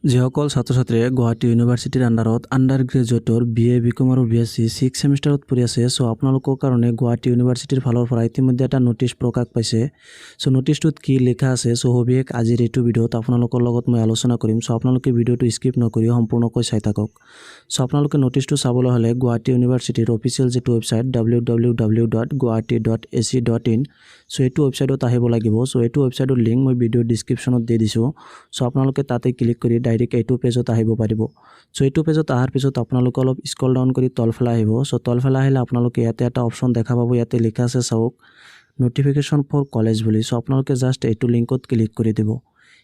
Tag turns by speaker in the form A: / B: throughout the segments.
A: যিসকল ছাত্ৰ ছাত্ৰীয়ে গুৱাহাটী ইউনিভাৰ্চিটিৰ আণ্ডাৰত আণ্ডাৰ গ্ৰেজুৱেটৰ বি এ, বি কম আৰু বি এছ চি ছিক্স ছেমিষ্টাৰত পঢ়ি আছে, চ' আপোনালোকৰ কাৰণে গুৱাহাটী ইউনিভাৰ্চিটিৰ ফালৰ পৰা ইতিমধ্যে এটা ন'টিছ প্ৰকাশ পাইছে। চ' ন'টিছটোত কি লিখা আছে, চ' সবিশেষ আজিৰ এইটো ভিডিঅ'ত আপোনালোকৰ লগত মই আলোচনা কৰিম। চ' আপোনালোকে ভিডিঅ'টো স্কিপ নকৰি সম্পূৰ্ণকৈ চাই থাকক। চ' আপোনালোকে ন'টিছটো চাবলৈ হ'লে গুৱাহাটী ইউনিভাৰ্চিটিৰ অফিচিয়েল যিটো ৱেবছাইট www.guwahati.ac.in, চ' এইটো ৱেবছাইটত আহিব লাগিব। চ' এইটো ৱেবছাইটৰ লিংক মই ভিডিঅ' ডিছক্ৰিপশ্যনত দি দিছোঁ। চ' আপোনালোকে তাতে ক্লিক কৰি ডাইৰেক্ট এইটো পেজত আহিব পাৰিব। চ' এইটো পেজত অহাৰ পিছত আপোনালোকে অলপ স্ক্ৰল ডাউন কৰি তলফালে আহিব। চ' তলফালে আহিলে আপোনালোকে ইয়াতে এটা অপশ্যন দেখা পাব। ইয়াতে লিখা আছে চাওক, ন'টিফিকেশ্যন ফৰ কলেজ বুলি। চ' আপোনালোকে জাষ্ট এইটো লিংকত ক্লিক কৰি দিব।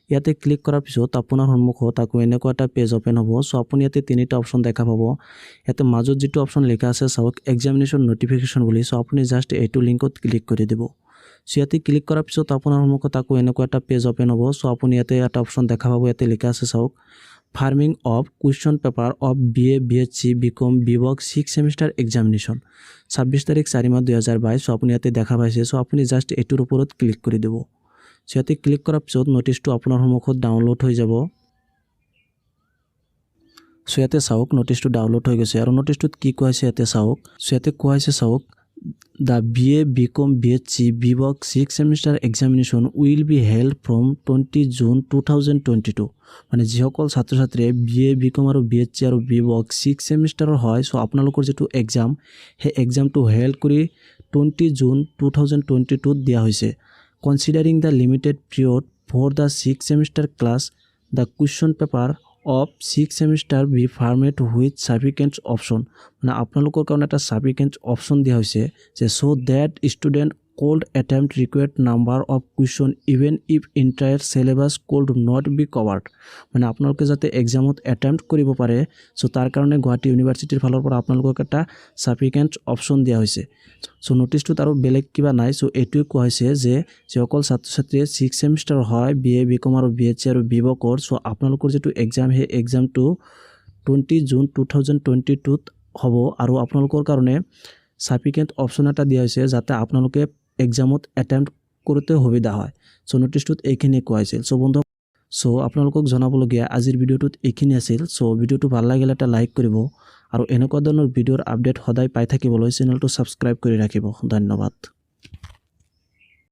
A: ইয়াতে ক্লিক কৰাৰ পিছত আপোনাৰ সন্মুখত আকৌ এনেকুৱা এটা পেজ অ'পেন হ'ব। চ' আপুনি ইয়াতে তিনিটা অপশ্যন দেখা পাব। ইয়াতে মাজত যিটো অপশ্যন লিখা আছে চাওক, এক্সামিনেশ্যন ন'টিফিকেশ্যন বুলি, চ' আপুনি জাষ্ট এইটো লিংকত ক্লিক কৰি দিব। চ' ইয়াতে ক্লিক কৰাৰ পিছত আপোনাৰ সন্মুখত আকৌ এনেকুৱা এটা পেজ অ'পেন হ'ব। চ' আপুনি ইয়াতে এটা অপশ্যন দেখা পাব। ইয়াতে লিখা আছে চাওক, Forming of question paper of BA, BSc, BCom, BVoc six semester examination, 26 তাৰিখ 4 মাহ 2022। চ' আপুনি ইয়াতে দেখা পাইছে। চ' আপুনি জাষ্ট এইটোৰ ওপৰত ক্লিক কৰি দিব। চ' ইয়াতে ক্লিক কৰাৰ পিছত ন'টিছটো আপোনাৰ সন্মুখত ডাউনলোড হৈ যাব। চ' ইয়াতে চাওক, ন'টিছটো ডাউনলোড হৈ গৈছে আৰু ন'টিছটোত কি কোৱা হৈছে ইয়াতে চাওক। চ' ইয়াতে কোৱা হৈছে চাওক, The BA, BCom, BSc, BVoc six semester examination will be held from 20 June 2022. মানে যিসকল ছাত্ৰ ছাত্ৰীয়ে বি এ, বি কম আৰু বি এছ চি আৰু বি ভক ছিক্স ছেমিষ্টাৰৰ হয়, চ' আপোনালোকৰ যিটো এক্সাম, সেই এক্সামটো হেল্ড কৰি 20 June 2022ত দিয়া হৈছে। Considering the limited period for the six semester class, the question paper of six semester be format with sufficient option, মানে আপোনালোকৰ কাৰণে এটা ছাফিচিয়েণ্ট অপশ্যন দিয়া হৈছে যে so that student could attempt required number of question even if entire syllabus could not be covered. মানে আপোনালোকে যাতে এক্সামত এটেম্প্ট কৰিব পাৰে, চ' তাৰ কাৰণে গুৱাহাটী ইউনিভাৰ্চিটিৰ ফালৰ পৰা আপোনালোকক এটা ছাফিচিয়েণ্ট অপশ্যন দিয়া হৈছে। চ' ন'টিছটোত আৰু বেলেগ কিবা নাই। চ' এইটোৱে কোৱা হৈছে যে যিসকল ছাত্ৰ ছাত্ৰীয়ে ছিক্স ছেমিষ্টাৰ হয়, বি এ, বি কম আৰু বি এছ চি আৰু বি ভকৰ, চ' আপোনালোকৰ যিটো এক্সাম, সেই এক্সামটো 20 June 2022ত হ'ব আৰু আপোনালোকৰ কাৰণে ছাফিচিয়েণ্ট অপশ্যন এটা দিয়া হৈছে যাতে আপোনালোকে এক্সামত এটেম্প্ট কৰোঁতে সুবিধা হয়। চ' ন'টিছটোত এইখিনিয়ে কোৱা হৈছিল। চ' বন্ধু, চ' আপোনালোকক জনাবলগীয়া আজিৰ ভিডিঅ'টোত এইখিনি আছিল। চ' ভিডিঅ'টো ভাল লাগিলে এটা লাইক কৰিব আৰু এনেকুৱা ধৰণৰ ভিডিঅ'ৰ আপডেট সদায় পাই থাকিবলৈ চেনেলটো ছাবস্ক্ৰাইব কৰি ৰাখিব। ধন্যবাদ।